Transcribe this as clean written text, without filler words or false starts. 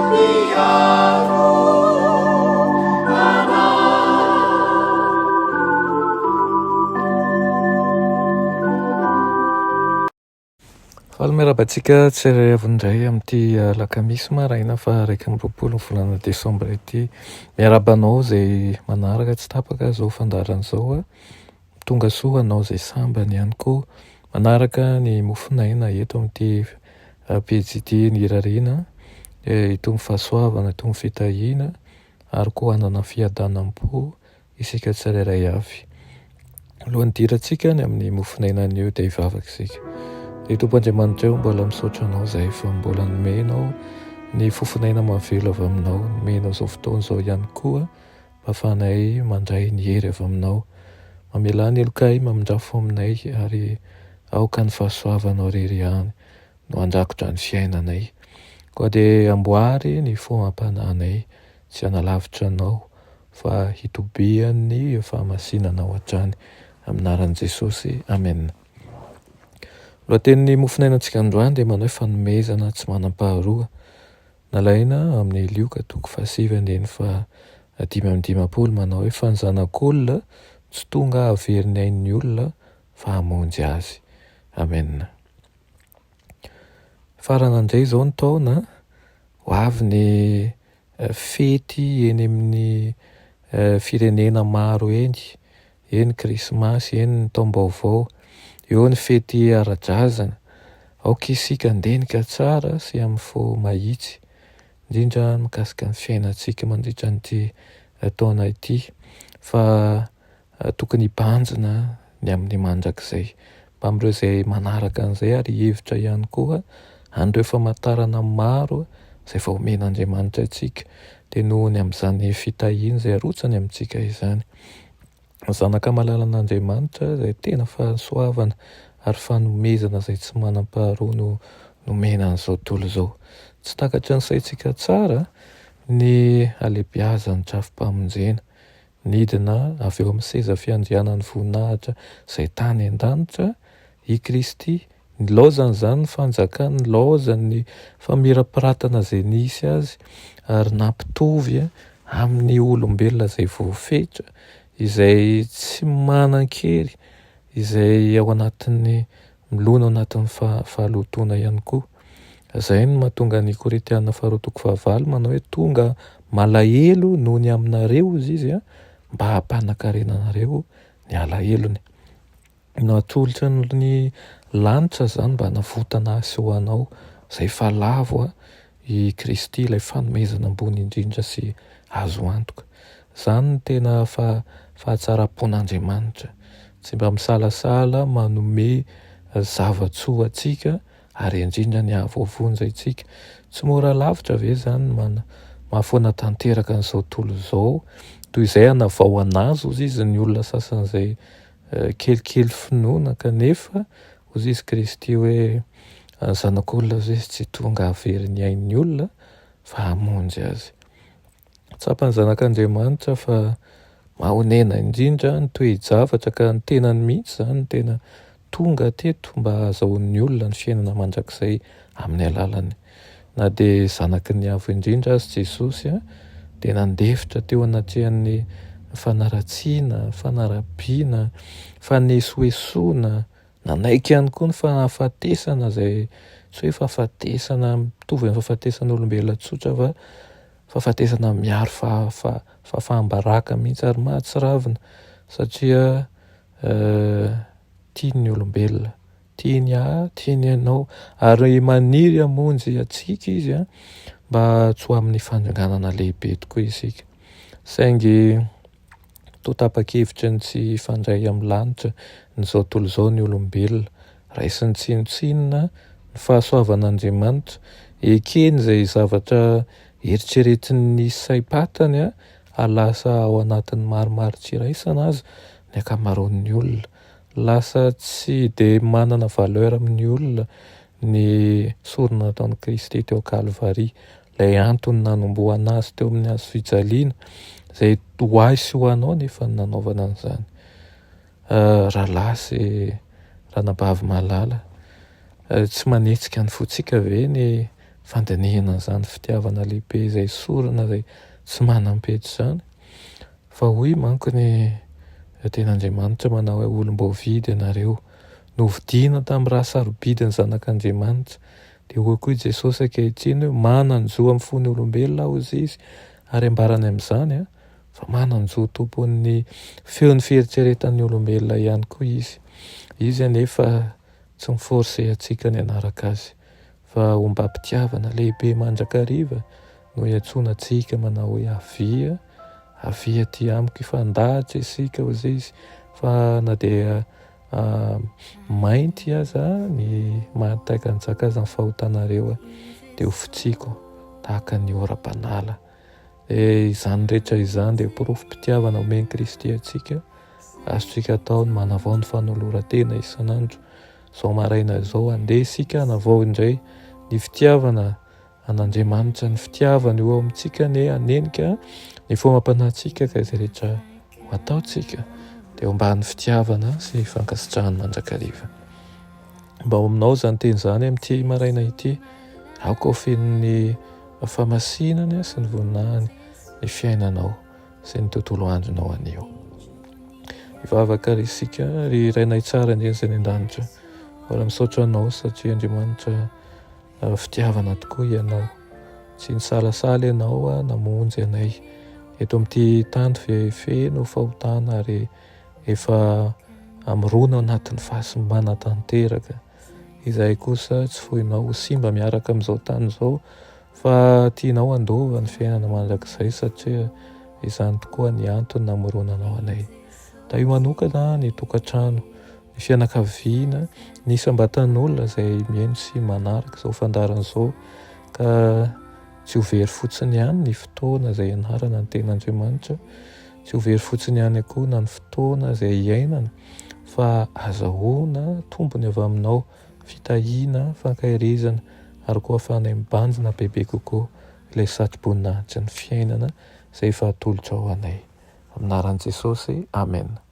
Mpiaro anay. Faly miarahaba antsika tsirairay avy indray amin'ity alakamisy maraina faha 21 ny volana desambra ity. Miarahaba anao izay manaraka tsy tapaka izao fandaharana izao. Tonga soa anao izay sambany ihany koa manaraka ny mofon'aina eto amin'ity pejy ity ny irariana itony fahasoavana, itony fitahiana ary koa hanana fiadanam-po isika tsirairay avy. Alohan'ny hidirantsika any amin'ny mofon'aina anio dia hivavaka isika. Ry Tompo Andriamanitra eo, mbola misaotra Anao izahay fa mbola nomenao ny fofon'aina mahavelo avy Aminao, nomenao izao fotoana izao ihany koa mba hahafahanay mandray ny hery avy Aminao. Mamelà ny helokay, mamindrà fo aminay ary aoka ny fahasoavanao irery ihany no handrakotra ny fiainanay. Koa dia amboary ny fo amam-panahinay tsy hanalavitra Anao fa hitobian'ny fahamasinanao hatrany. Amin'ny anaran'i Jesosy, amena. Lohatenin'ny mofonainantsika androany dia manao hoe fanomezana tsy manam-paharoa. Nalaina amin'ny Lioka toko fahasivy andininy faha-55 manao hoe fa ny zanak'olona tsy tonga hahavery ny ain'ny olona fa hamonjy azy. Amena. Farana indray izao ny taona, ho avy ny fety eny amin'ny firenena maro eny, eny krismasy, eny ny taom-baovao, eo ny fety ara-drazana. Aoka isika handinika tsara sy amin'ny fo mahitsy, indrindra mikasika ny fiainantsika mandritra an'ity taona ity fa Tokony hibanjina ny amin'ny mandrakizay. Mbamin'ireo izay manaraka an'izay ary hihevitra ihany koa an'ireo famantarana maro izay efa omen'Andriamanitra antsika, dia noho ny amin'izany fitahiany izay arotsany amintsika izany. Ny Zanaka malalan'Andriamanitra izay tena fahasoavana ary fanomezana izay tsy manam-paharoa no nomena an'izao tontolo izao. Tsy takatry ny saintsika tsara ny halehibiazan'ny drafi-pamonjena. Nidina avy eo amin'ny seza fiandrianan'ny voninahitra izay tany an-danitra i Kristy. Nilaozany izany ny fanjakany, nilaozany ny famirapiratana izay nisy azy, ary nampitovy amin'ny olombelona izay voafetra, izay tsy manan-kery, izay ao anatin'ny Milona ao anatin'ny fahalotoana ihany koa. Izay no mahatonga ny Korintiana faharoa toko fahavalo manao hoe tonga malahelo noho ny aminareo hozy izy mba hampanan-karena anareo ny alahelony. Natolotra ny lanitra izany mba hanavotana ahy sy ho anao izay efa lavo i Kristy ilay fanomezana ambony indrindra sy azo antoka. Izany no tena fahatsaram-pon'Andriamanitra. Tsy mba misalasala manome zava-tsoa antsika ary indrindra ny hahavoavonjy antsika. Tsy mora lavitra ve izany ny mahafoana tanteraka an'izao tontolo izao toy izay hanavao an'azy hozy izy ny olona sasany izay kelikely finoana kanefa hozy izy Kristy hoe ny zanak'olona hozy izy tsy tonga hahavery ny ain'ny olona fa hamonjy azy. Tsapan'ny zanak'Andriamanitra fa mahonena indrindra ny toe-javatra ka ny tenany mihitsy izany no tena tonga teto mba hahazahoan'ny olona ny fiainana mandrakizay amin'ny alalany. Na dia zanaky ny Avo Indrindra aza Jesosy dia nandefitra teo anatrehan'ny fanaratsiana, fanarabiana, fanesoesoana, nanaiky ihany koa ny fahafatesana izay tsy hoe fahafatesana mitovy amin'ny fahafatesan'olombelona tsotra fa fahafatesana miaro fahafaham-baraka mihitsy ary mahatsiravina satria tiany ny olombelona. Tiany ahy, tiany ianao, ary maniry hamonjy antsika Izy mba tsy ho amin'ny fandringanana lehibe tokoa isika. Saingy toa tapa-kevitra ny tsy hifandray amin'ny lanitra ny izao tontolo izao ny olombelona. Raisiny tsinontsinona ny fahasoavan'Andriamanitra. Ekeny izay zavatra eritreretin'ny saim-patany ary lasa ao anatin'ny maromaro tsy iraisana aza ny ankamaroan'ny olona. Lasa tsy dia manana valeur amin'ny olona ny sorona nataon'i Kristy teo Kalvary, ilay antony nanombohana azy teo amin'ny hazo fijaliana, izay ho ahy sy ho anao nefa ny nanaovana an'izany. Rahalahy sy ranabavy malala, tsy manetsika ny fontsika ve ny fandinihana an'izany fitiavana lehibe izay sorona izay tsy manam-petra izany. Fa hoy manko ny Tenin'Andriamanitra manao hoe olom-boavidy ianareo, novidiana tamin'ny ra sarobidin'ny Zanak'Andriamanitra. Dia hoy koa i Jesosy ankehitriny hoe manan-jo amin'ny fon'ny olombelona aho hozy izy, ary ambarany amin'izany fa manan-jo tompon'ny feon'ny fieritreretan'ny olombelona ihany koa izy. Izy anefa tsy mi-forcer antsika ny hanaraka azy, fa ombam-pitiavana lehibe mandrakariva no iantsoana antsika manao hoe avia, avia aty amiko hifandahatra isika hozy izy, fa na dia mainty aza ny mahataika ny jaka aza ny fahotanareo dia ho fotsiako tahaka ny oram-panala. Dia izany rehetra izany dia porofom-pitiavana omen'i Kristy antsika. Azontsika atao ny manavao ny fanoloran-tena isan'andro. Izao maraina izao, andeha isika hanavao indray ny fitiavana an'Andriamanitra. Ny fitiavany eo amintsika anie hanenika ny fomam-panahintsika ka izay rehetra ho ataontsika dia ho ambanin'ny fitiavana sy fankasitrahany mandrakariva. Mba ho aminao izany teny izany amin'ity maraina ity. Aoka ho feno ny fahamasinany sy ny voninahiny ny fiainanao sy ny tontolo andronao anio. Hivavaka ary isika, ry Rainay tsara indrindra izay any an-danitra. Mbola misaotra anao satria Andriamanitra fitiavana tokoa ianao. Tsy nisalasala ianao namonjy anay eto amin'ity tany feno fahotana ary Efa mirona ao anatin'ny fahasimbana tanteraka. Izahay kosa tsy foinao ho simba miaraka amin'izao tany izao fa tianao handova ny fiainana mandrakizay satria izany tokoa ny antony namoronanao anay. Tahio manokana ny tokantrano, ny fianakaviana, ny isam-batan'olona izay mihaino sy manaraka izao fandaharana izao ka tsy ho very fotsiny ihany ny fotoana izay ianarana ny tenin'Andriamanitra. Tsy ho very fotsiny ihany koa na ny fotoana izay iainana fa azahoana tombony avy aminao, fitahiana, fankaherezana ary koa ahafahanay mibanjina bebe kokoa ilay satroboninahitry ny fiainana izay efa atolotrao anay. Amin'ny anaran'i Jesosy, Amena.